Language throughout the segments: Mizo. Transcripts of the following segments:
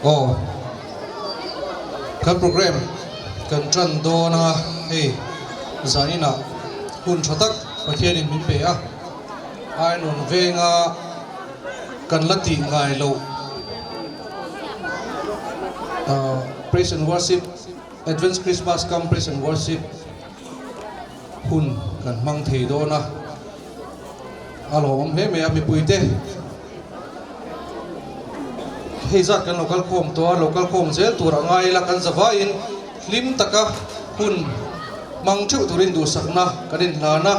Aw kan program kan tan dawn a hei zaninah hun tha tak Pathianin min pe a Ainawn venga kan la tih ngai loh Praise and Worship Advance Christmas cum Praise and Worship hun kan hmang thei dawn a a lawmawm hle mai a mipuite hei zat kan lo kal khawm tawh a lo kal khawm zel tur a ngai ila kan zavaiin hlim taka hun hmang theuh turin duhsakna kan inhlan a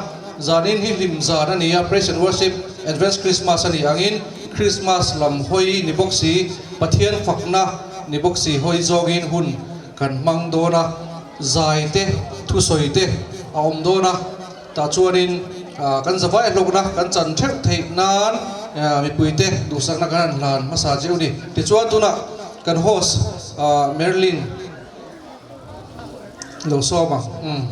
zanin hi hlim zan a ni a Praise and Worship Advance Christmas a nih angin Christmas lam hawi ni bawk si Pathian fakna ni bawk si hawi zawngin hun kan hmang dawn a zai te thusawi te a awm dawn a tah chuanin kan zavai hlawkna kan chan theuh theih nan mipui te duhsakna kan han hlan hmasa cheu ni. Tichuan tunah kan host Merlin lo sawm ang. Umm.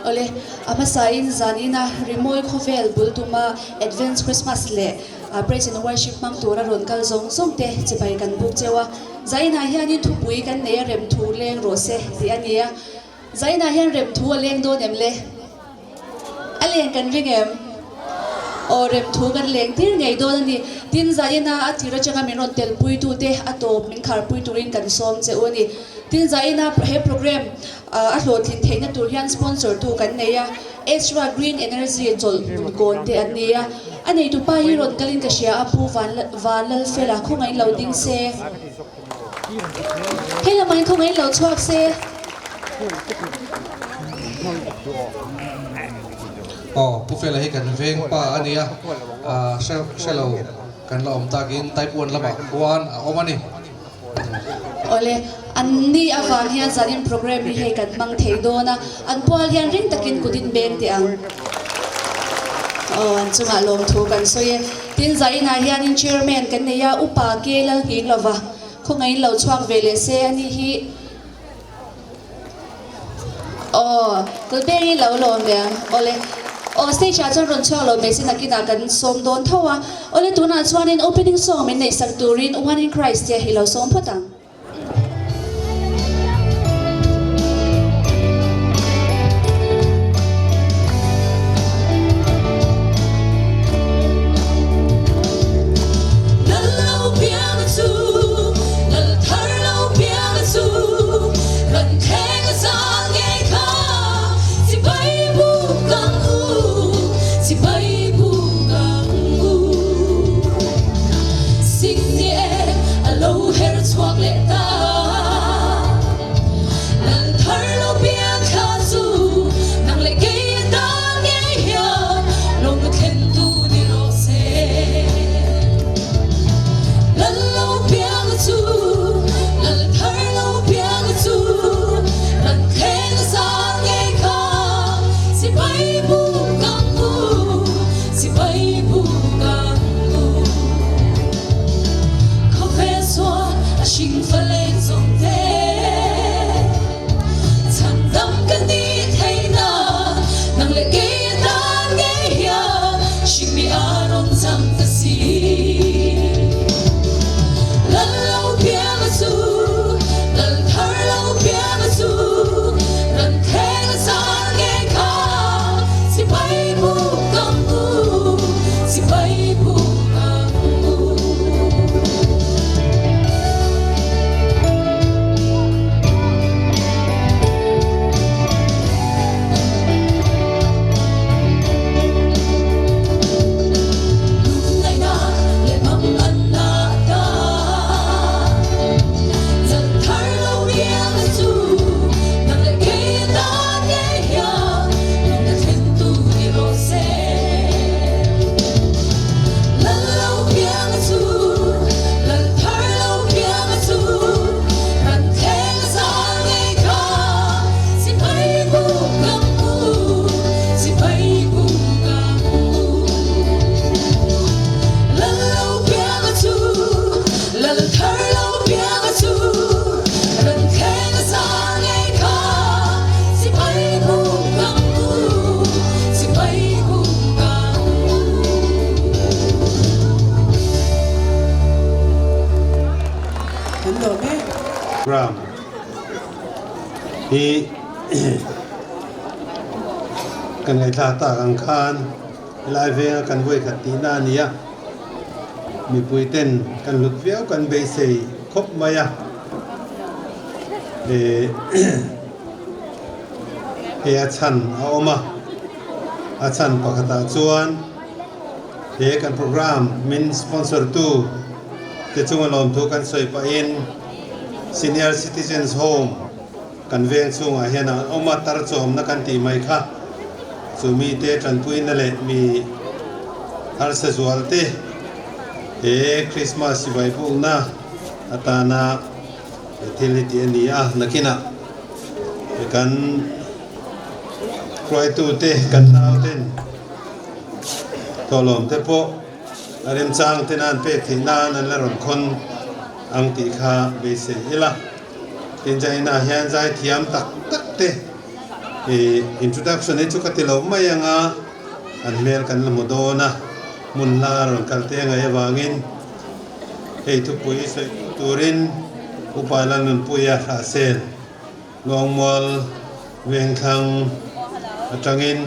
Awle, a hmasain zanina rimawi khawvel bul tuma Advance Christmas leh Praise and Worship hmang tura rawn kal zawng zawng te chibai kan buk cheu a. Zainah hianin thupui kan nei a rem thu leng rawh se tih a ni a. Zainah hian rem thu a leng dawn em le? A leng kan ring em? Aw rem thu kan leng tir ngei dawn a ni. Tin Zaina a tir atanga min rawn telpui tute a tawp min kharpui turin kan sawm che u a ni. Tin Zaina he program a hlawhtlin theihna tur hian sponsor tu kan nei a, Ezra Green Energy chawlh hmun kawn te an ni a. A neitupa hi rawn kalin ka hria a, Pu Vanlalfela khawngaih lo ding se. Hei lamah hian khawngaih lo chhuak se. Aw, Pu Fela hi kan veng pa a nia, hre lo kan la awm takin type one lamah khuan a awm a ni. Awle, an ni avang hian zanin program hi hei kan hmang thei dawn a, an pual hian ring takin kut in beng teh ang. Aw, an chungah lawmthu kan sawi e. Tin, zainah hianin chairman kan nei a, Upa ke lal nghing lova khawngaihin lo chhuak ve leh se a nih hi. Aw, kut beng hi lo lawm ve ang. Awle, aw stage ah chuan rawn chhuak lo mai se nakinah kan sawm dawn tho a. Awle, tunah chuanin opening song min neihsak turin One in Christ te i lo sawm phawt ang. lawm e. Ram hi kan ngaihthlak tak ang khan helai venga kan vawikhat tihna a ni a, mipui ten kan hlut viau kan beisei khawp mai a, hei a chhan a awm a, a chhan pakhatah chuan he kan program min sponsor tu te chunga lawmthu kan sawi pahin Senior Citizens Home kan veng chhungah hian an awm a, tar chawmna kan tih mai kha chu mite tanpuina leh mi harsa zual te he Christmas sipai bukna atana he thil hi tih a ni a, nakinah kan hruaitute kan nauten thawhlawm te pawh a remchang te nan pek theih nan an la rawn khawn ang tih kha beisei ila. Tin China hian zai thiam tak tak te ih introduction hi chu ka ti lo mai anga an hmel kan la hmu dawn a, hmun hla a rawn kal te ngaih avangin hei thupui sawi turin Upa Lalnunpuia Hrahsel Luangmual Vengthlang atangin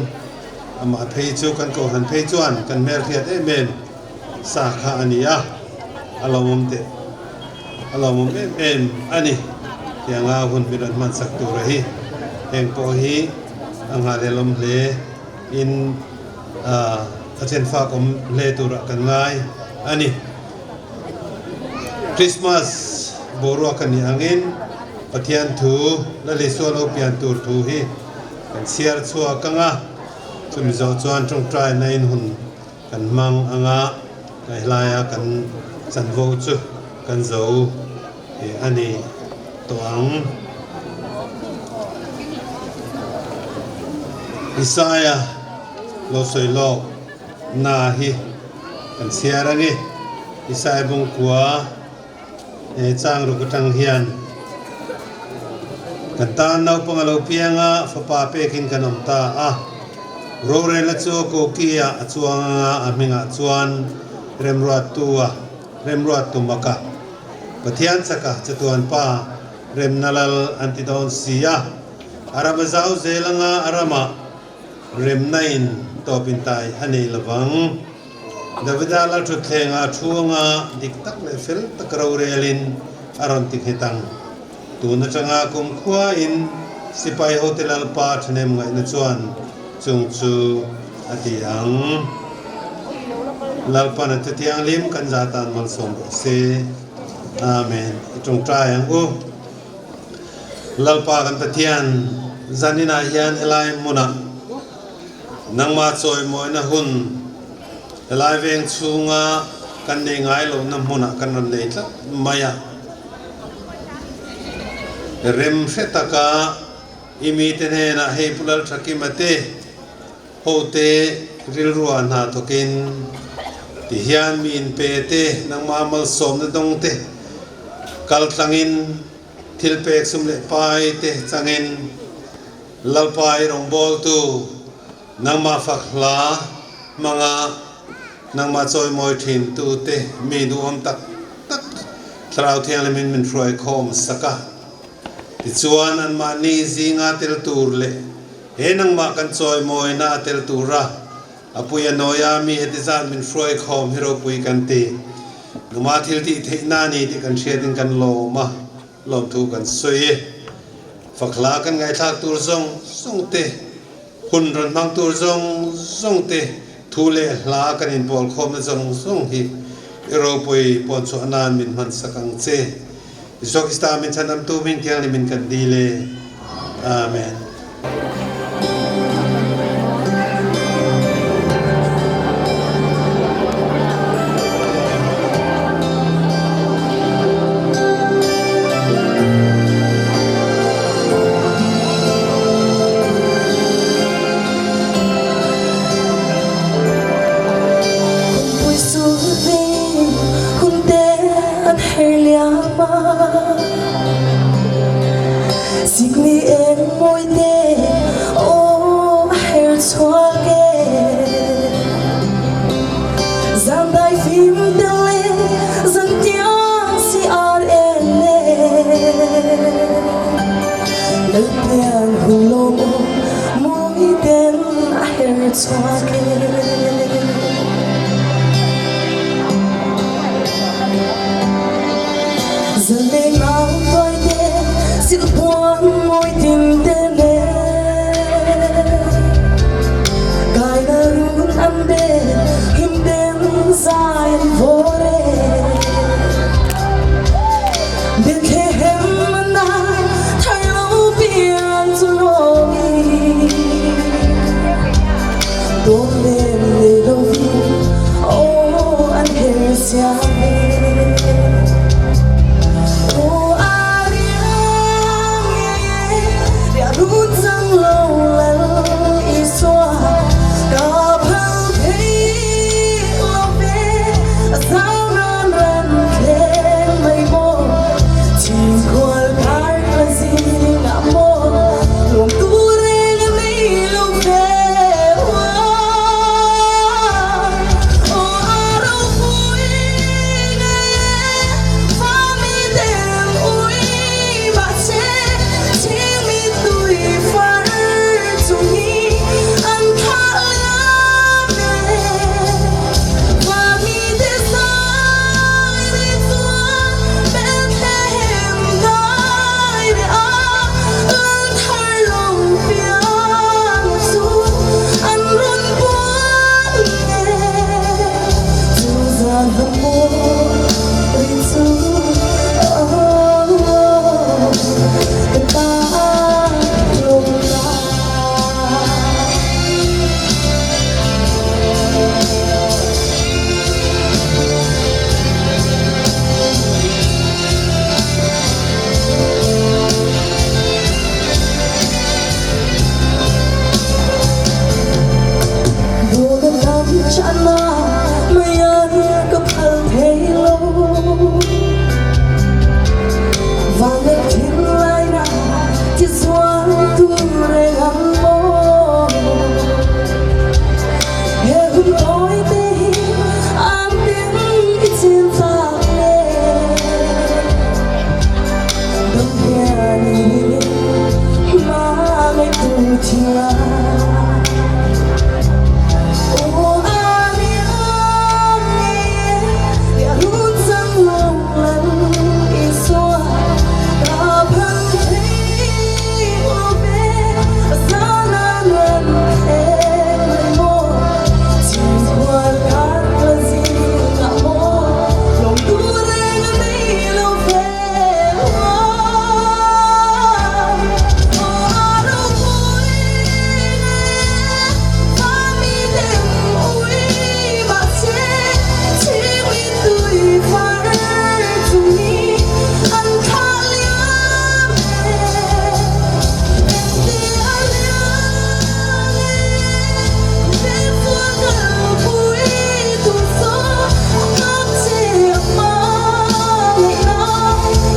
amah phei chu kan kohhran phei chuan kan hmelhriat em em sa kha a ni a, a lawmawm teh a lawmawm em em a ni. Tianga hun min rawn hmansak tura hi heng pawh hi a nghahlelawm hle in a chenfak awm hle turah kan ngai a ni. Christmas boruak a nih angin Pathian thu Lal Isua lo pian tur thu hi kan chhiar chhuak ang a, chumi zawh chuan tawngtaina in hun kan hmang ang a, kaihlaia kan chanvo chu kan zo a ni tawh ang. Isaia lo sawi lawk na hi kan chhiar ang i, Isai bungkua he chang ruk atang hian kan tan naupang a lo piang a, fapa pekin kan awm ta a. Rorela chu a koki-ah a chuang ang a, a hmingah chuan Remruattu-a, Remruattu Maka, Pathian chaka chatuan pa Remna Lal an ti dawn si a. A ram a zau zel ang a, a ramah Remna in tawp in tai a nei lovang. Davida Lalthutthleng ah thu anga dik tak leh fel tak rorel in a rawn ti nghet ang. Tun atanga kum khua in sipai hote Lalpa thahnem ngaihna chuan chung chu a ti ang. Lalpan a thuthianghlim kan za tan malsawm rawh se. Amen. I tawngtai ang u. Lalpa kan Pathian, zaninah hian helai hmunah nangmah chawimawina hun helai veng chhunga kan nei ngai lohna hmunah kan rawn nei tlat mai a. Rem hre taka i mite hnenah hei Pu Lalthakima te hote rilruah hna thawkin tihian mi inpe te, nangmah malsawmna dawng te kaltlangin, Thil pek sum leh pai te changin Lalpa i rawngbawltu nangmah fak hla hmanga nangmah chawimawi thin tu te mi duhawm tak tak Thlarau Thianghlimin min hruai khawm sak a. Tichuan anmahni zinga tel tur leh he nangmah kan chawimawina a tel tura A pui a nawi a, mi heti zat min hruai khawm hi ropui kan ti. Numa thil tih theihna a ni tih kan hriatin kan lawm a, lawmthu kan sawi. Fakhla kan ngaithlak tur zawng zawng te, hun rawn hmang tur zawng zawng te, thu leh hla kan inpawl khawmna zawng zawng hi i ropui pawnchhuah nan min hmansak ang che. Isua Krista min chhanamtu hming thianghlim in kan dil e. Amen. Kumpui sulvin hunte an her liam a, Zikni eng mawi te aw a her chhuak e. Zan dai fim te leh zan tiang si ar en e. chhuak e. Zan leng au tuai te silhmuan mawi tin te nen Kaina run an bel hlim ten zai an vawr e. Bethlehem an ai thar lo pian chu lawmi Dawn lem nei lovin aw an her siam e. Aw a riang ngei e, riah run chang lo Lal Isua ka phal thei lo ve, a zau ran ran thleng mai maw, chhingkhual kar ka zingah maw, nuam tur reng a nei lo ve. Aw a ropui ngei e, fa mi dem ui mahse, chhing mi tui far chung hi an thlah liam e. Fa mi te zai ri chuan Bethlehem ngai reh a, Lal thar lo piang chu an rawn buang e. Chu zan hla mawi chu oh ka ta lo la. Dawt lam chana maian ka phal thei lo Van leh thinlai na ti zual tu reng ang maw He hun tawi te hi an tin i chin chak le Dam hian i hma ngei tu thinlai Aw a riang ngei e riah run chang lo Lal Isua ka phal thei lo ve a zan an ran thleng mai maw Chhingkhual kar ka zingah maw lawm tur reng a nei lo ve Aw a ropui ngei e fa mi dem ui mahse chhing mi tui far chung hi an thlah liam e Engti a liam e Khawvel chuan kalpui tur zawk a nghak che a hmangaihna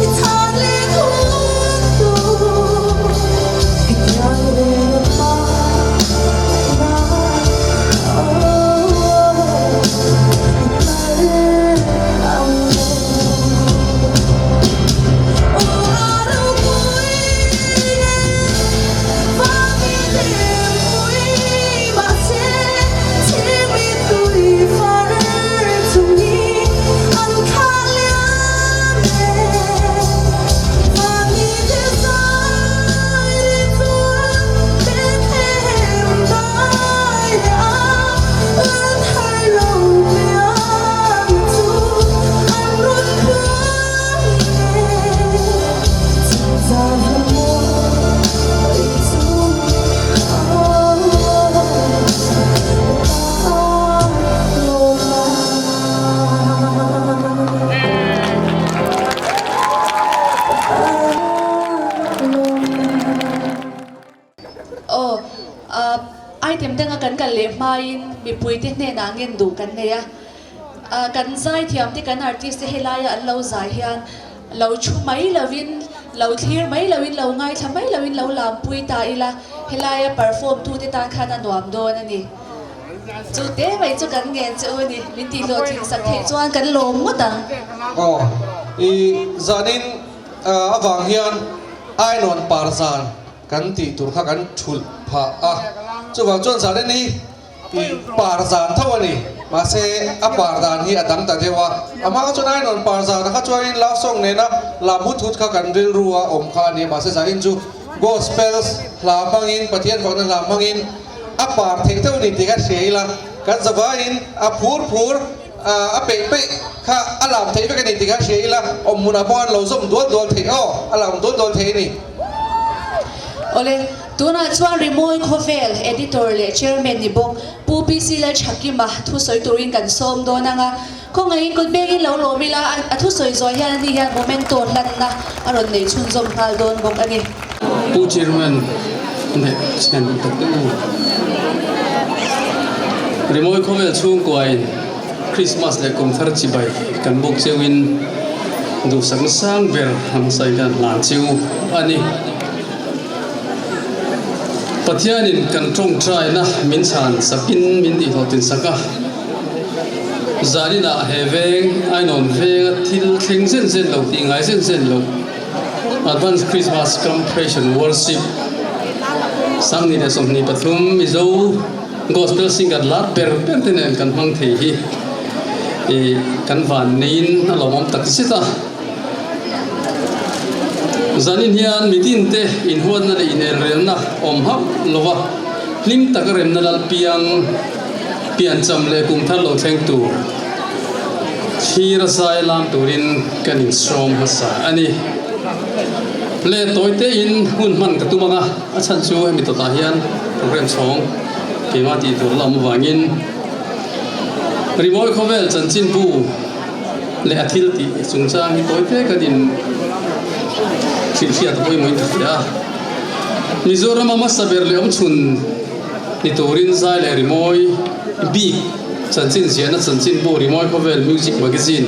i chhan leh thut tur hetiang reng a hmangaihna oh i tar ang maw Aw a ropui e fa mi dem ui mahse chhing mi tui far chung hi an thlah liam e fa mi te zai ri chuan Bethlehem dai leh a Lal thar lo piang chu an rawn puang e Chu zan hla mawi chu oh ka ta lo la. Ka ta lo la. Aw, item danga kan kal leh hmain mipuite hnenah ngen duh kan nei a. Kan zaithiam te, kan artist te helaia an lo zai hian lo thu mai lovin, lo thlir mai lovin, lo ngaithla mai lovin lo lampui ta ila, helaia perform tute tan khan a nuam dawn a ni. Chu te mai chu kan ngen che u a ni, min tihhlawhtling sak theih chuan kan lawm ngawt ang. Aw, i zanin avang hian Ainawn par zan kan tih tur kha kan thulh phah a, chuvang chuan zan en hi. I par zan tho a ni. Mahse, a par dan hi a dang ta deuh a. A hma kha chuan Ainawn par zanah kha chuanin love song nena lam hut hut kha kan rilru a awm kha a ni. Mahse, zanin chu gospel hla hmangin, Pathian fakna hla hmangin a par theih deuh a ni tih kha hria ila, kan zavaiin a phur phur, a peih peih kha a lam theih vek a ni tih kha hria ila, awmhmunah pawh an lo zawm dual dual theih aw, a lam dual dual thei a ni. Awle, tunah chuan Rimawi Khawvel Editor leh Chairman ni bawk Pu PC Lalthakima thusawi turin kan sawm dawn ang a, khawngaihin kut bengin lo lawm ila, a thusawi zawh hian ani hian memento hlanna a rawn nei chhunzawm nghal dawn bawk a ni. Pu Chairman leh thian tak te u, Rimawi Khawvel chhungkuain Krismas leh Kumthar chibai kan buk cheuhin duhsakna sang ber an hmasa hian hlan cheu a ni. Pathianin kan tawngtaina min chhan sakin min tihhlawhtlin sak a, zaninah he veng Ainawn venga thil thleng zen zen lo tih ngai zen zen lo Advance Christmas cum Praise and Worship 2024 Mizo Gospel Singer lar ber ber te nen kan hmang thei hi kan van neiin a lawmawm tak zet a. Zanin hian mitin te inhuatna leh inelrelna awm hauh lova hlim taka remna lal piang piancham leh kumthar lo thleng tur thlir a zai lam turin kan insawm hmasa a ni. Le tawi tein hun hman ka tum ang a, a chhan chu hemi tawtah hian program chhawng keimah tih tur la awm avangin Rimawi khawvel chanchinbu leh a thil tih chungchang hi tawi te kan in hrilhhriat pawimawhin ka hria a. Mizoram a hmasa ber leh awmchhun ni turin zai leh rimawi bik chanchin ziahna chanchinbu Rimawi Khawvel Music Magazine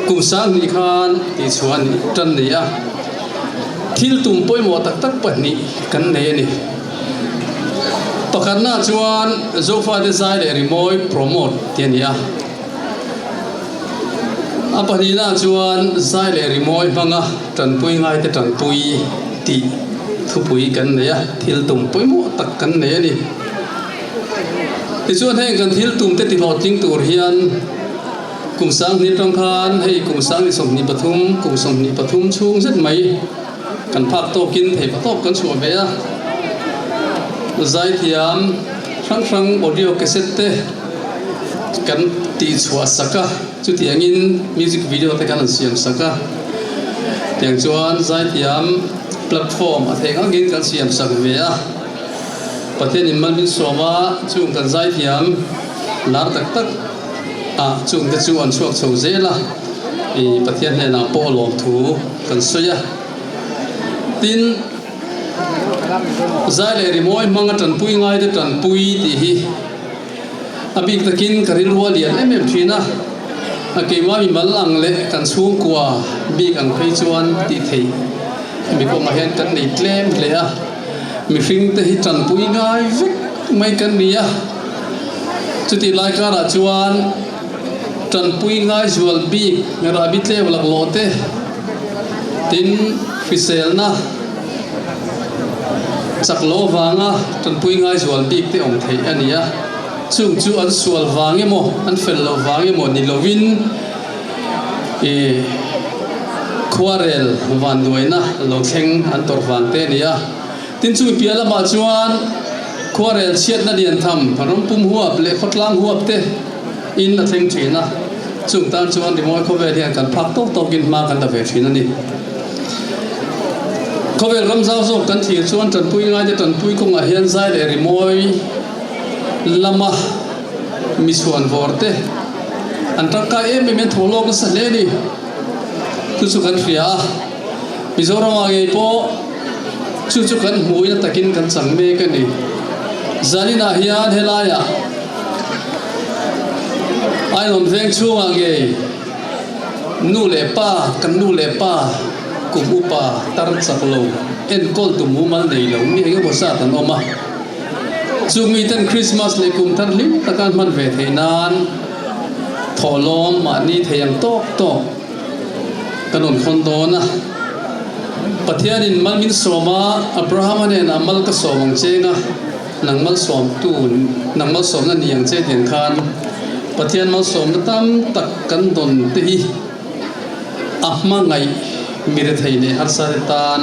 kum 2000 khan tihchhuah a nih tan ni a. Thil tum pawimawh tak tak pahnih kan nei a ni. Pakhatna chuan Zofate zai leh rimawi promote tih a ni a. A pahnihna chuan zai leh rimawi hmanga tanpui ngaite tanpui tih thupui kan nei a, thil tum pawimawh tak kan nei a ni. Tichuan heng kan thil tumte tihlawhtling tur hian kum 2000 tang khan hei kum 2023, kum 23 chhung zet mai kan phak tawkin theipatawp kan chhuah ve a. Zaithiam hrang hrang audio cassette te, Kan tihchhuah sak a, chutiangin music video te kan han siam sak a, tiang chuan zaithiam platform a theih angin kan siam sak ve a, Pathianin mal min sawm a, chung kan zaithiam lar tak tak ah chung te chu an chhuak chho zel a, ih Pathian hnenah pawh lawmthu kan sawi a, tin. Zai leh rimawi hmanga tanpui ngaite tanpui tih hi a bik takin ka rilru a lian em em thin a, a keimah mi mal ang leh kan chhungkua bik ang phei chuan tih theih hemi kawngah hian kan nei tlem hle a, mihring te hi tanpui ngai vek mai kan ni a, chutih lai karah chuan tanpui ngai zual bik rahbi tleu laklawh te tin hriselna Chak loh avanga tanpui ngaizual bik te awm theih a ni a, chung chu an sual vang emaw, an fel loh vang emaw ni lovin ih khuarel vanduaina lo thleng an tawrh vang te a ni a. Tin chumi piah lamah chuan khuarel chhiatna lian tham rampum huap leh khawtlang huap te in a thleng thin a, chung tan chuan rimawi khawvel hian kan phak tawk tawkin hma kan la ve thin a ni. Khawvel ram zau zawk kan thlir chuan tanpui ngaite tanpui kawngah hian zai leh rimawi lama mi chhuan vawr te an tangkai em em hian thaw lawk nasa hle a ni. Chu chu kan hria a, Mizoramah ngei pawh chu chu kan hmuhina takin kan chang mek a ni. Zaninah hian helaiah Ainawn veng chhungah ngei Nu leh pa, kan nu leh pa kum upa tar chak lo enkawl tu mumal nei lo mi eng emaw zat an awm a. Chu miten Krismas leh kum thar hlim taka an hman ve theih nan thawhlawm mahni thei ang tawk tawk kan rawn khawn dawn a. Pathianin mal min sawm a, Abrahama hnenah mal ka sawm ang cheng a. Nang malsawmtu, nang malsawmna ni ang che tiang khan Pathian malsawmna tam tak kan dawn te hi a hmangaih mi rethei leh harsa te tan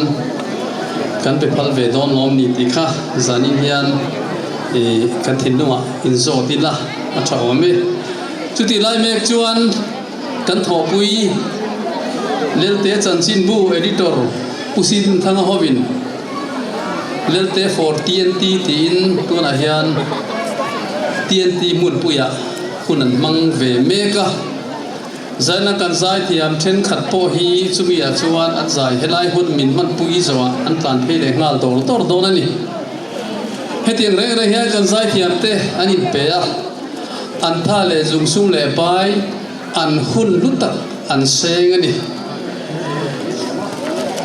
kan pe phal ve dawn lawm ni tih kha zanin hian kan thinlungah inzawt ila a tha awm e. Chutih lai mek chuan kan thawhpui Lelte Chanchinbu Editor Pu Sidinthanga hovin Lelte for TNT tiin tunah hian TNT hmunpuiah hun an hmang ve mek a. Zaina kan zaithiam thenkhat pawh hi chumi ah chuan an zai helai hun min hmanpui zawhah an tlan phei leh nghal dawr dawr dawn a ni. Hetiang reng reng hian kan zaithiam te an inpe a, an tha leh zungsum leh pai an hun hlu tak an seng a ni.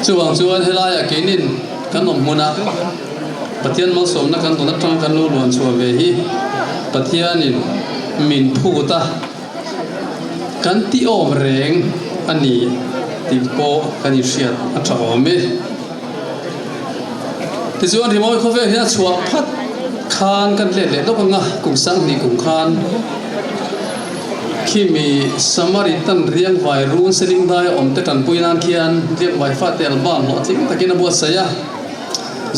Chuvang chuan helaiah keinin kan awm hmunah Pathian malsawmna kan dawn atanga kan lo luan chhuah ve hi Pathianin min phut a, kan ti awm reng a ni tih pawh kan inhriat a tha awm e. Tichuan rimawi khawvel hian a chhuah phat khan kan let leh lawk ang a, kum sanghnih kum khan khimi Samaritan riangvai run seling dai awm te tanpui nan khian riangvai fate album hlawhtling takin a buatsaih a.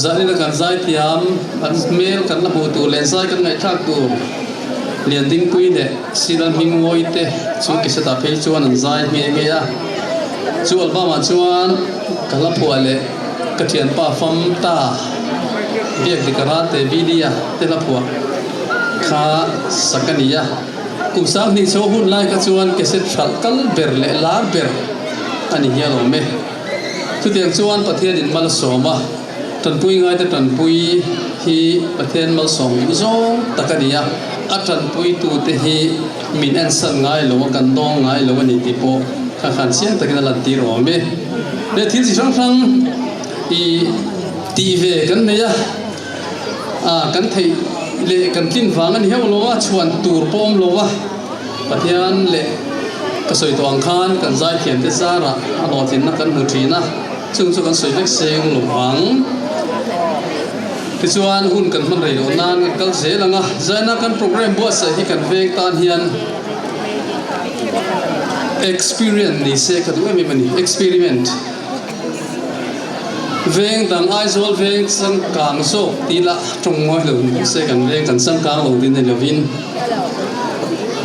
Zanin a kan zaithiam an hmel kan la hmuh tur leh zai kan ngaihthlak tur Liandingpui leh Siral Hmingmawi te chu Kisatah phei chuan an zai nghe nghe a. Chu album ah chuan ka hla phuah leh ka thianpa fam ta Biak Dikara te Bilia te hla phuah kha sak a ni a. Kum 2000 chho hun lai kha chuan cassette hralh kal ber leh lar ber a ni hial awm e. Chutiang chuan Pathianin mal a sawm a, tanpui ngaite tanpui hi Pathian malsawm duh zawng tak a ni a, a tanpuitute hi min ensan ngai lo a, kan dawng ngai lo a ni tih pawh kha khan chiang takin a lantir awm e. Leh thil chi hrang hrang i tih ve kan nei a, kan theih leh kan tlin vang a ni heuh lo a, chhuan tur pawh awm lo a. Pathian leh ka sawi tawh ang khan kan zaithiamte zarah a hlawhtlinna kan hmu thin a, chung chu kan sawi vek seng lo ang. Tichuan hun kan hman rei loh nan kan kal zel ang a, zaina kan program buatsaih hi kan veng tan hian experience ni se ka duh em em a ni, experiment. Veng dang Aizawl veng changkang zawk tih lah tawng ngawi lo ni se kan veng kan changkang lo din ni lovin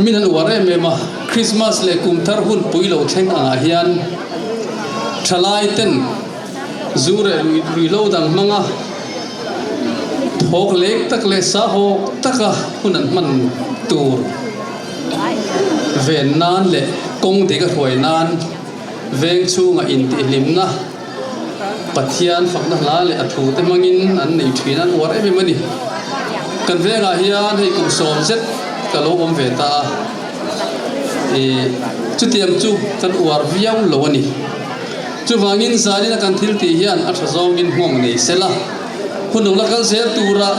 min an uar em em a, Christmas leh kum thar hun pui lo thleng angah hian thalai ten zu leh ruihhlo dang hmanga thawk lek tak leh sahawk taka hun an hman tur ven nan leh kawng dik a hruai nan Veng chhunga intihhlimna, Pathian fakna hla leh a thute hmangin an nei thin an uar em em a ni. Kan vengah hian hei kum sawm zet ka lo awm ve ta a, ih chutiang chu kan uar viau lo a ni. Chuvangin zanin a kan thil tih hian a tha zawngin nghawng nei sela, hun lo la kal zel tura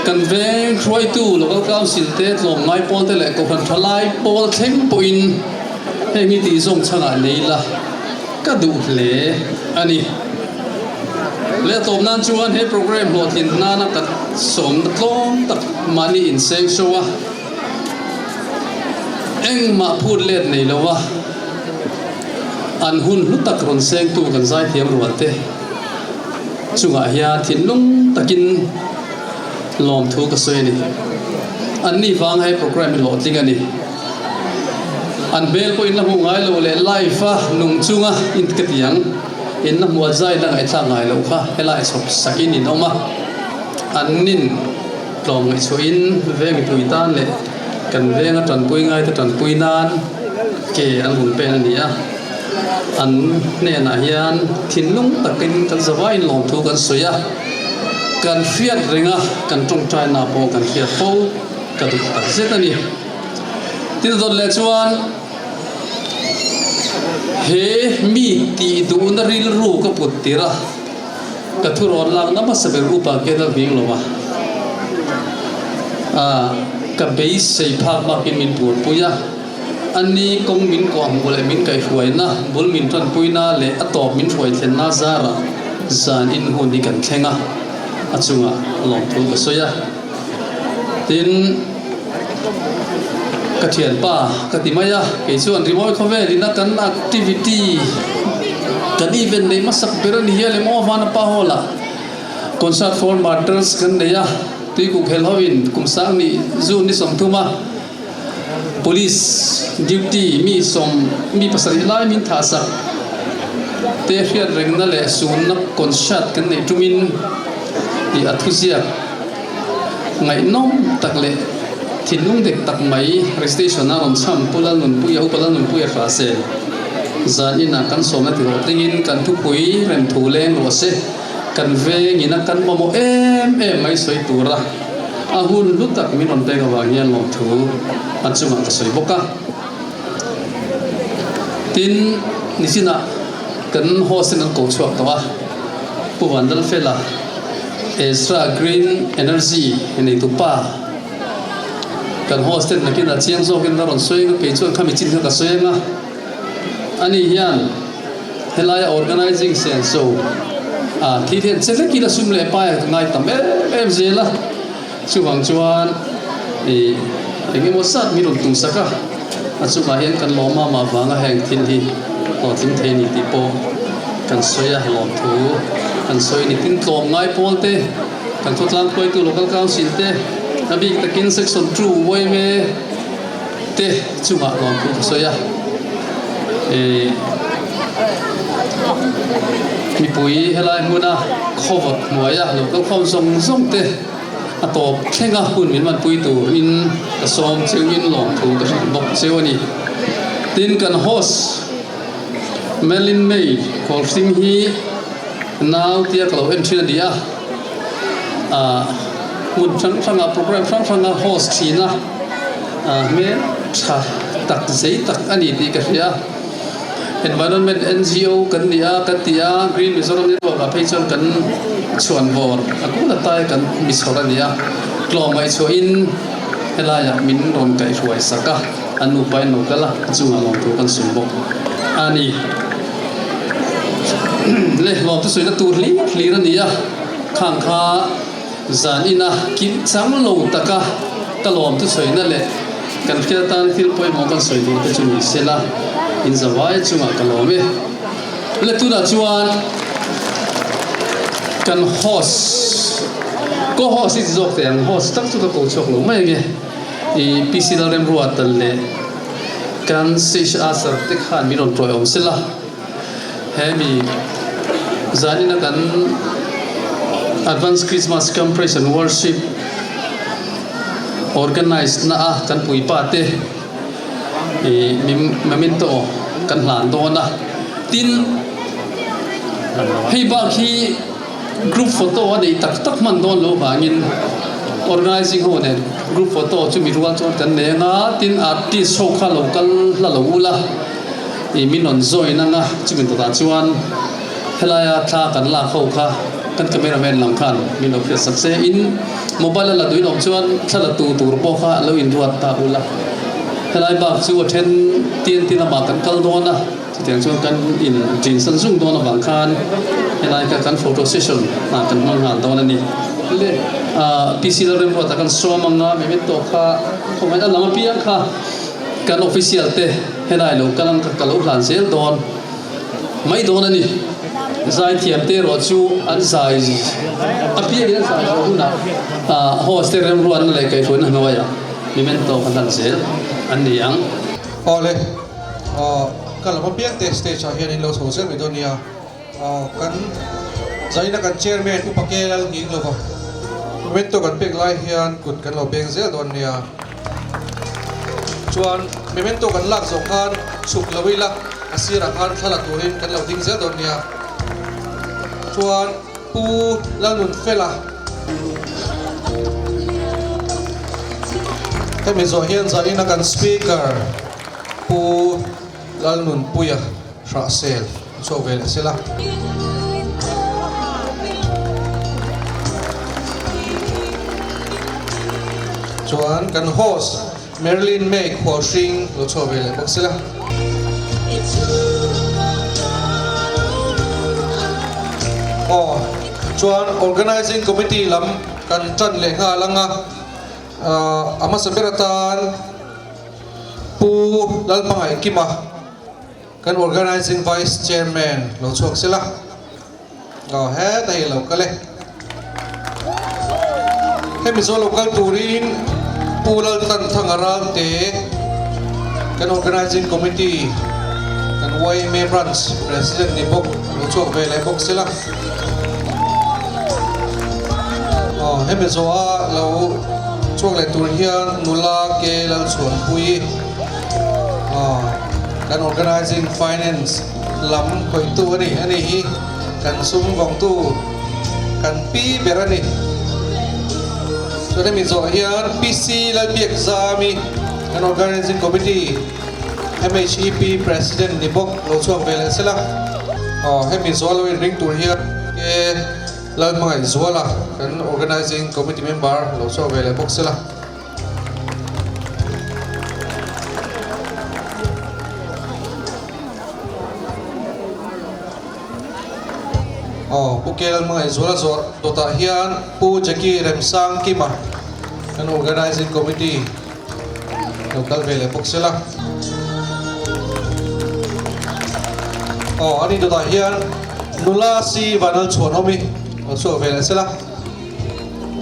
kan veng hruaitu Local Council te, tlawmngai pawl te leh Kohhran thalai pawl thleng pawhin, Heng hi tih zawng chhangah nei la ka duh hle a ni. Leh a tawp nan chuan he program hlawhtlin nana ka sawmna tlawm tak mahni inseng so a, engmah phut let nei lo a, an hun hlu tak rawn sengtu kan zaithiam rual te chungah hian thinlung takin lawmthu ka sawi a ni. Anni vanga he program hi hlawhtling a ni. An hmel pawh in la hmuh ngai lo leh live a nung chunga in ka ti ang, in la hmuh a zai la ngaihthlak ngai loh kha helai chhawp sak in in awm a, an nin tlawm ngaihchhuah in veng mipui tan leh kan venga tanpui ngai te tanpui nan ke an rawn pen a ni a, an hnenah hian thinlung takin kan zavaiin lawmthu kan sawi a, kan hriat reng a, kan tawngtaina pawh kan hriat fo ka duh tak zet a ni. Tin dawt leh chuan he mi tih duhna rilru ka put tir a, ka thurawn lakna hmasa ber upa khian a hming lo a, ah ka beisei phak bakin min buaipui a, ani kawng min kuah hmuh leh min kaihhruaina, bul min tanpuina leh a tawp min hruai thlenna zarah zan in hun hi kan thleng a. a chungah lawmthu ka sawi a. Tin, ka thianpa ka ti mai a, kei chuan rimawi khawvel ina kan activity kan event neih hmasak ber a ni hial em aw Vanapa Hall ah concert for martyrs kan nei a, tuikuk hel ho in kum sang ni June ni 30 a police duty mi sawm mi pasarih lai min thah sak te hriat rengna leh sunna concert kan neih tumin tih a thuziak. Ngaihnawm tak leh thinlung dek tak mai recitation a rawn chham Pu Lalnunpuia, Upa Lalnunpuia hra se. Zan inah kan sawmna ti hlawhtlingin kan thupui rem thu leng rawh se. Kan vengin a kan mamawh em em mai sawi tura a hun hlu tak min rawn pek avang hian lawmthu a chungah ka sawi bawk a. Tin, nichinah kan host in an ko chhuak tawh a, Pu Vanlalfela. Ezra Green Energy neitu pa kan host ten nakin a chiang zawkin a rawn sawi ang a, kei chuan khami chin kha ka sawi ang a, ani hian helaia organizing senso ah thil hian che vekin a sum leh pai a ngai tam em em zel a, chuvang chuan ih eng emaw zat min rawn tum sak a, a chungah hian kan lawm a mah vanga heng thil hi hlawhtling thei a ni tih pawh kan sawi a, lawmthu kan sawi a ni. Tin, tlawmngai pawl te, kan khawtlang hruaitu local council te, a bik takin section 2 yma te chungah lawmthu ka sawi a. Ih mipui helai hmuna khawvawt hnuaia local khawm zawng zawng te a tawp thlenga hun min manpui turin ka sawm cheuhin lawmthu ka hrilh bawk cheu a ni. Tin, kan host Merlin May Kawlhring hi nau tia ka lo en thin a ni a, ah hmun hrang hranga program hrang hranga host thin a, ah hmel tha tak zei tak a ni tih ka hria. Environment NGO kan ni a kan ti a, Green Mizoram Network ah phei chuan kan chhuan vawr a kul atai kan mi chhawr a ni a, tlawmngaihchhuahin helaiah min rawn kaihhruai sak a. An nupa in lo kal a, a chungah lawmthu kan sawi bawk a ni. Le lawmthu sawina tur hlir hlir a ni a, khang kha zan ina kim chang lo taka ka lawmthu sawina leh kan hriat atan thil pawimawh kan sawi tur te chu ni sela, in zavai chungah ka lawm e. Le tunah chuan kan host, co-host i ti zawk teh ang, host tak chu ka ko chhuak lo mai ange. I PC Lalremruata leh kan CHR te khan min rawn tawiawm sela, hemi zanina kan Advance Christmas Camp Praise and Worship organize na a kan puipa te i memento kan hlan dawn a. Tin, hei bak hi Group photo a neih tak tak hman dawn loh vangin organizing ho nen group photo chu mi rual chuan kan nei anga, tin artist ho kha lo kal hla lo ula ih min rawn join anga chumi tawtah chuan helaia thla kan lak ho kha kan camera man lam khan min lo hriat sak se in mobile a la duin awm chuan thla la tu tur pawh kha lo inruat ta ula helai bak chu a then tin tin lamah kan kal dawn a. Chutiang chuan kan in ṭin san zung dawn avang khan helai kha kan photo session ah kan hmang nghal dawn a ni. Le PC Lalremruata kan sawm anga memento kha khawngaih a lam apiang kha kan official te helai lo kal ang ka lo hlan zel dawn mai dawn a ni. Zaithiam te erawh chu an zai apiangin an zai zawh hunah host te remruatna leh kaihhruaina hnuaiah memento kan hlan zel an ni ang. Awle. Aw ka lam apiang te stage ah hian in lo chho zel mai dawn nia. Aw kan zaina kan chairman Upa Ke Lal nghing lova memento kan pek lai hian kut kan lo beng zel dawn nia. Chuan memento kan lak zawh khan chhuk lo ila a sirah khan thla la turin kan lo ding zel dawn nia. Chuan Pu Lalnunfela hemi zawh hian zaina kan speaker Pu Lalnunpuia Hrahsel a chhuak ve leh sela. Chuan kan host Marilyn May Khualhring lo chhuak ve leh bawk sela. Aw. Chuan Organizing Committee lam kan tan leh nghal ang a, a hmasa ber atan Pu Lalhmangaihkima kan Organizing Vice Chairman lo chhuak sela. Aw heta hi lo kal e. Hemi zawh lo kal turin Pu Laltanthanga Ralte kan Organizing Committee kan YMA Branch President ni bawk lo chhuak ve leh bawk sela. Aw hemi zawha lo chhuak leh tur hian nula Ke Lalchhuanpuii aw kan Organizing Finance Lam khawihtu a ni, ani hi kan sum vawngtu kan pi ber a ni. Chuan hemi zawh hian PC Lalbiakzami kan Organizing Committee MHEP President ni bawk lo chhuak ve leh sela. Aw hemi zawh lo inring tur hian K Lalhmangaihzuala kan Organizing Committee member lo chhuak ve leh bawk sela. Aw Pu Kel Hmangaihzuala zawh dawtah hian Pu Jackie Remsang Kima kan Organizing Committee lo kal ve leh bawk sela. Aw ani dawtah hian Nula Si Vanal Chhuanawmi lo chhuak ve leh sela.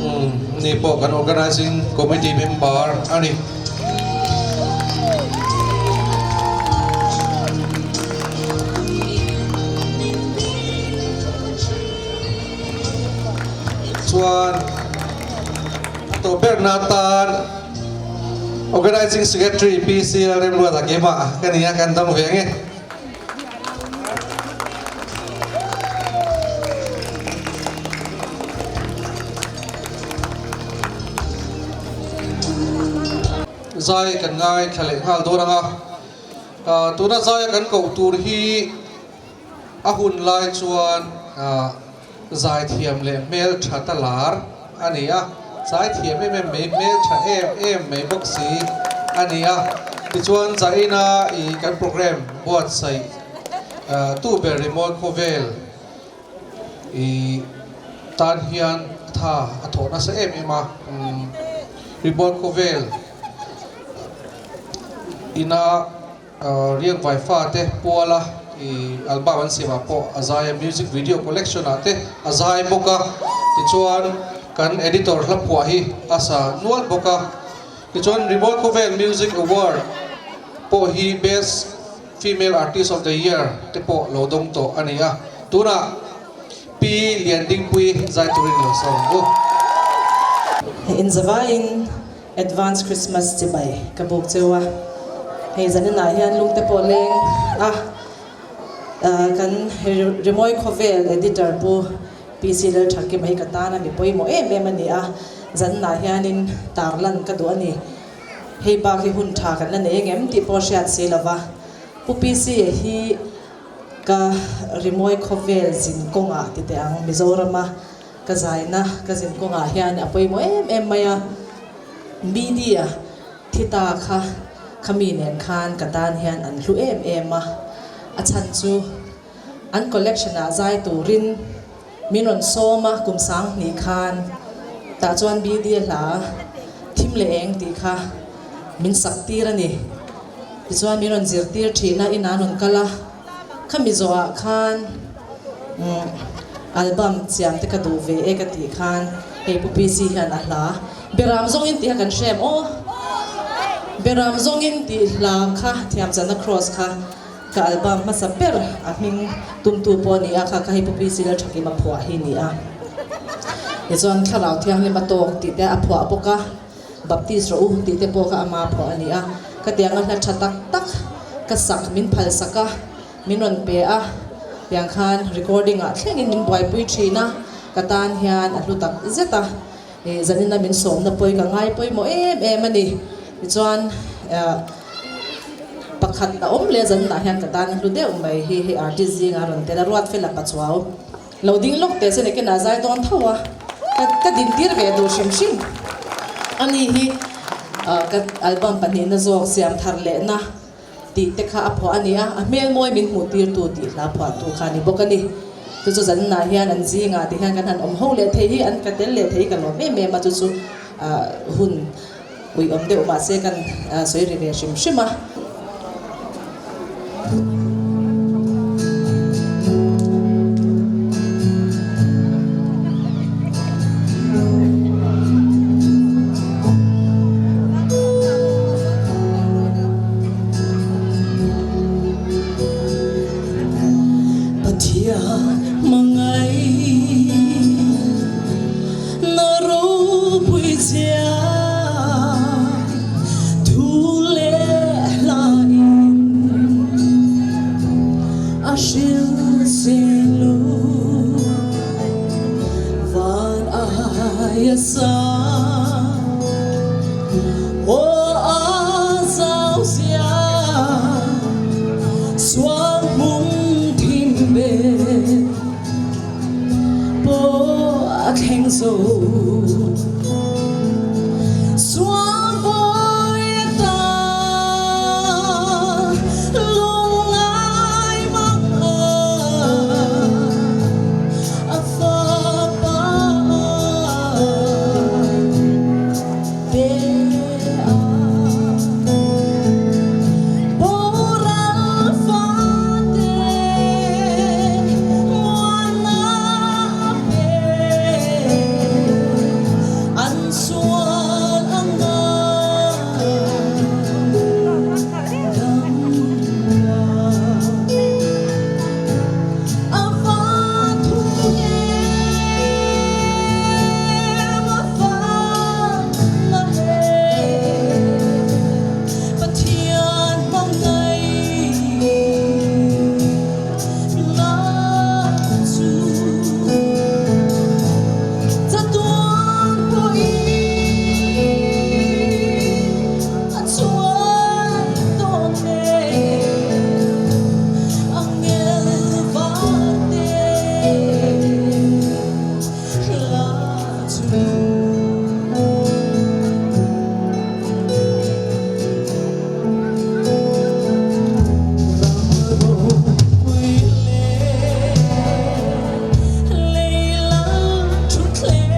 Umm ni pawh kan Organizing Committee member a ni. Chuan tawh berna atan Organizing Secretary PC Lalremruata keimah ka ni a, kan dang ve ang e. Zai kan ngai thla leh nghal dawn ang a, tuna zaia kan koh tur hi a hun lai chuan zaithiam leh hmeltha ta lar a ni a, zaithiam em em mai, hmeltha em em mai bawk si a ni a. Tichuan Zaina i kan program buatsaih tu ber Rimawi Khawvel i tan hian tha a thawh nasa em em a, Rimawi Khawvel ina Riangvai fate puala i album an siamah pawh a zai a, music video collection ah te a zai bawk a, tichuan kan editor hla phuah hi a sa nual bawk a, tichuan Rimawi Khawvel Music Award pawh hi Best Female Artist of the Year te pawh lo dawng tawh a ni a, tunah Pi Liandingpuii zai turin lo sawm ang u. Inzavaiin Advance Christmas chibai ka buk cheu a, hei zaninah hian lungte pawh leng a, kan Rimawi Khawvel Editor Pu PC Lalthakima hi ka tana mi pawimawh em em a ni a, zaninah hianin tarlan ka duh a ni. Hei bak hi hun tha kan la nei engem tih pawh hriat si lova, Pu PC hi ka Rimawi Khawvel zin kawngah ti teh ang Mizorama Ka zaina ka zin kawngah hian a pawimawh em em mai a, media thi ta kha khami nen khan ka tan hian an hlu em em a, a chhan chu an collection ah zai turin min rawn sawm a kum sang hnih khan tah chuan media hla thim leh eng tih kha min sak tir a ni, tichuan min rawn zirtir thin a inah an rawn kal a. Khami zawhah khan album chiam te ka duh ve e ka tih khan hei Pu PC hian a hla Beram zawngin tih kha kan hre em aw? Beram zawngin tih hla kha thiamchana cross kha ka album hmasa ber a hming tumtu pawh a ni a kha kha hei Pu PC Lalthakim a phuah hi ni a. Tichuan Thlarau Thianghlim a tawk tih te a phuah bawk a. Baptist rawh u tih te pawh kha ama phuah a ni a, ka tianga hla tha tak tak ka sak min phal sak a, min rawn pe a, tiang khan recording ah thlengin min buaipui thin a, ka tan hian a hlu tak zet a, ih zanina min sawmna pawi ka ngai pawimawh em em a ni, tichuan eh pakhat a awm leh zaninah hian ka tan a hlu deuh mai hi hei artist zingah a rawn tel a, Ruatfela Pachuau. Lo ding lawk teh se ni ken a zai dawn tho a, ka ka din tir ve duh hrim hrim. Ani hi ka album pahnihna zawk siam thar lehna tih te kha a phuah a ni a, a hmel mawi min hmuh tirtu tih hla phuahtu kha a ni bawk a ni. Chu chu zaninah hian an zingah ti hian kan han awm ho leh thei hi an ka tel leh thei ka lawm em em a, chu chu hun uiawm deuh mahse kan sawi ri ve hrim hrim a. Pathian hmangaih na ropui zia thu leh hlain a hrilh seng lo van aia sang aw a zau zia sual hmung thim bet pawh a thleng zo. Sual bawi a ta lungngai mang a a fapa pe a. Boral fate muana a pe an sual anga damna a va thu em a va na em Pathian hmangaih na chu chatuan pawhin a chuan dawn e angel varte hla chu. Ram ropui leh lei lal thutthleng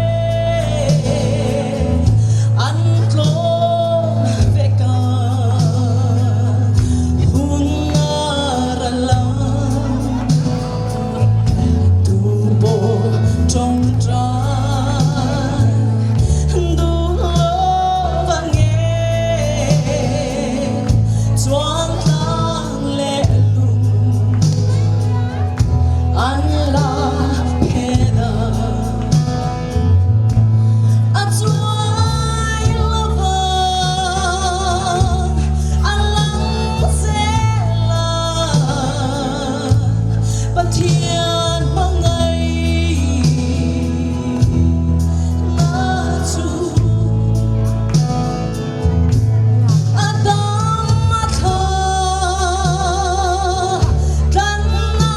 an tlawm vek a, hun a ral a, tu pawh tawngtai duh lo vang e, chuan tlang leh lung an la phen a, a chuai lo vang a lang zel a, Pathian hmangaih na chu a dam a thla tlanna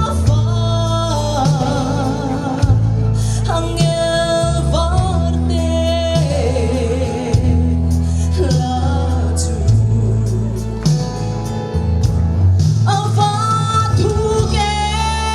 a fa angel varte hla chu a va thuk em.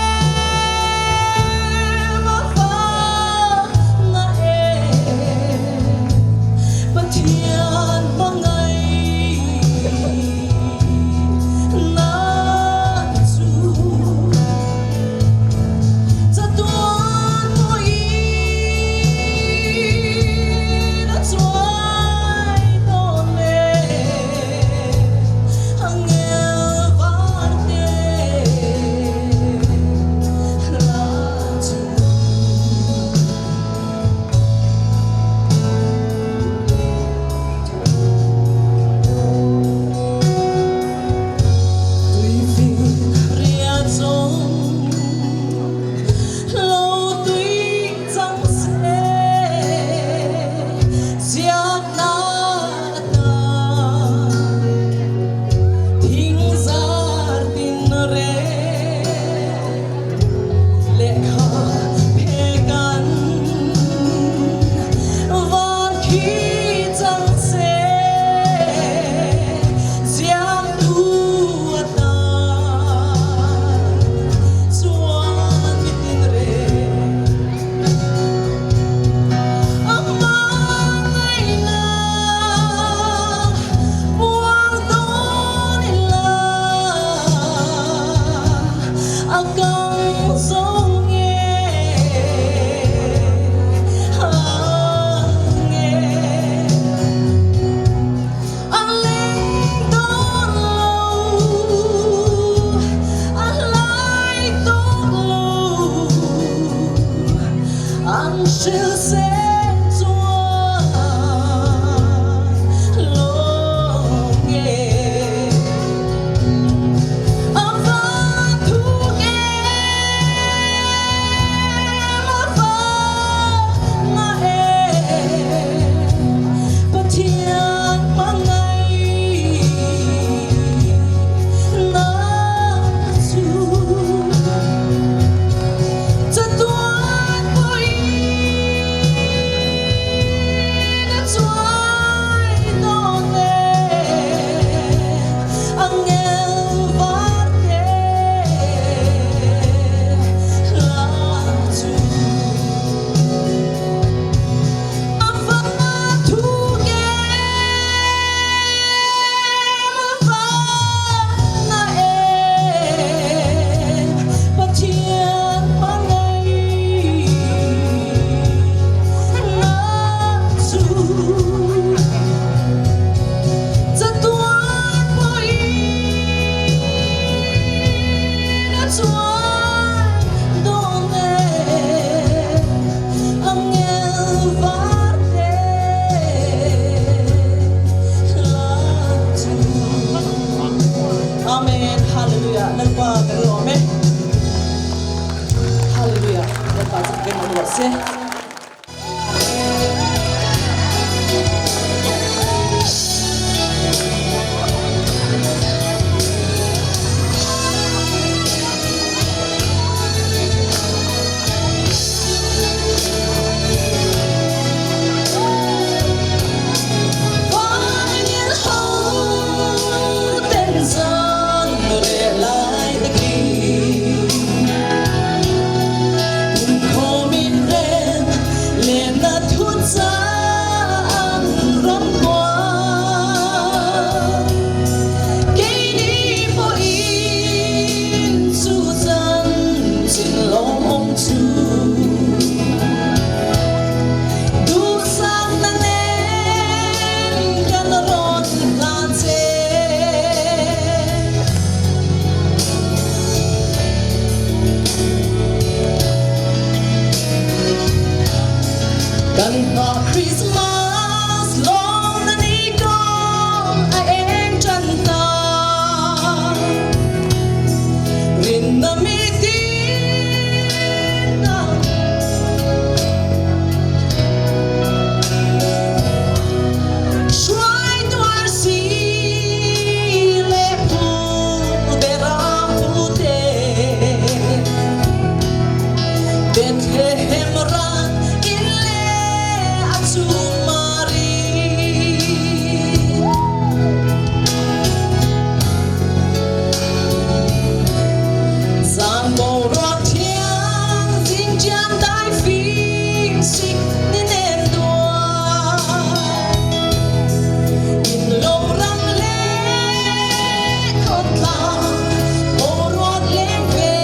A kang zo nge ang nge A leng dawn lo a lai tawk lo An hril se chuan lo nge A van thuk em a van na em Pathian hmangaih na chu Chatuan pawhin a chuai dawn e Angel varte la chu A van thuk em a van na em Pathian hmangaih na chu Chatuan pawhin a chuai dawn e Angel varte la chu Amen. Hallelujah. Lalpa kan lawm e. Hallelujah. Lalpa chu kan ruah se. Vanin ho ten zan re lai te ki Khomin rem le na thu chan ram qua Kei ni po in chu chan chin long ong chu Du sang na nen kan ron lan che Kan pa Christmas long na ni kong a eng chan ta Rin na mi tin na Shuai tuar si le pu beram pu te Bethlehem ran in le achu mari Zan bo ruak thiang ding chan dai phim sik ni nem đua In lo ram le khot la bo ruat leng ve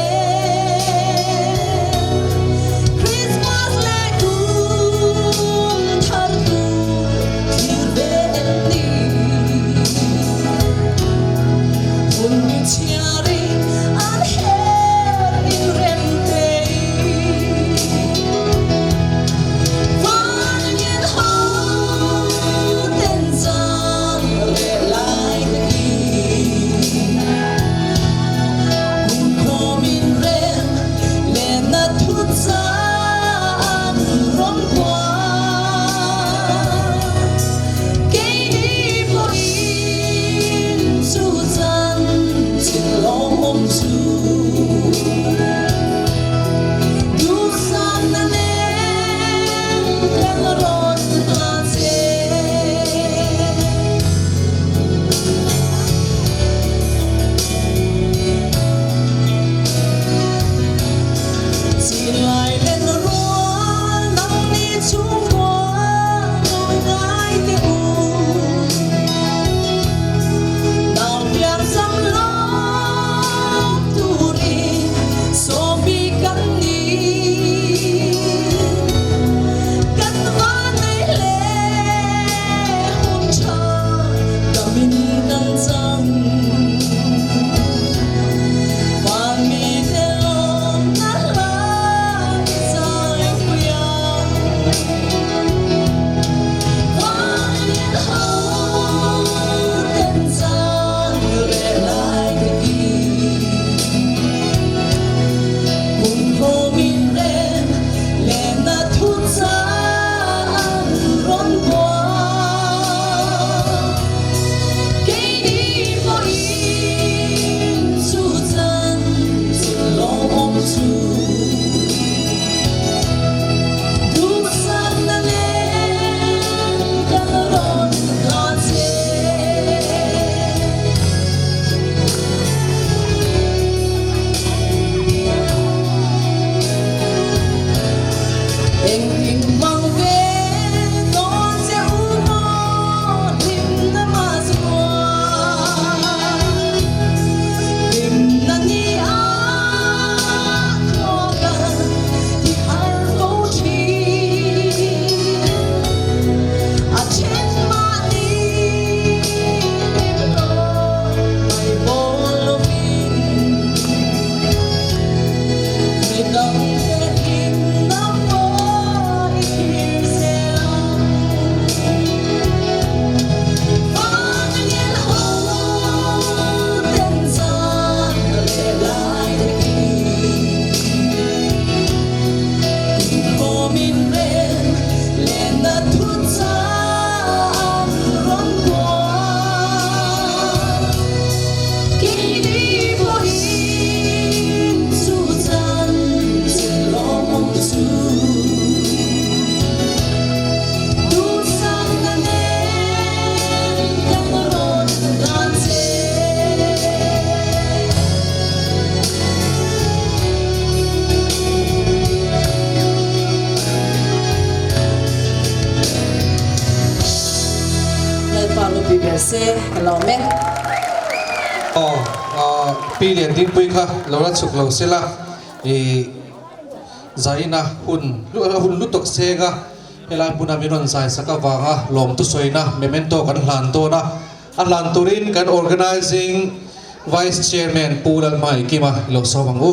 zel se ka lawm e. Aw Pi Liandingpui kha lo la chhuk lo sela i zaina hun hun lutuk senga helai hmuna min rawn zai sak avanga lawmtu sawina memento kan hlan dawn a, a hlan turin kan Organising Vice Chairman Pu Lalhmaikima i lo sawm ang u.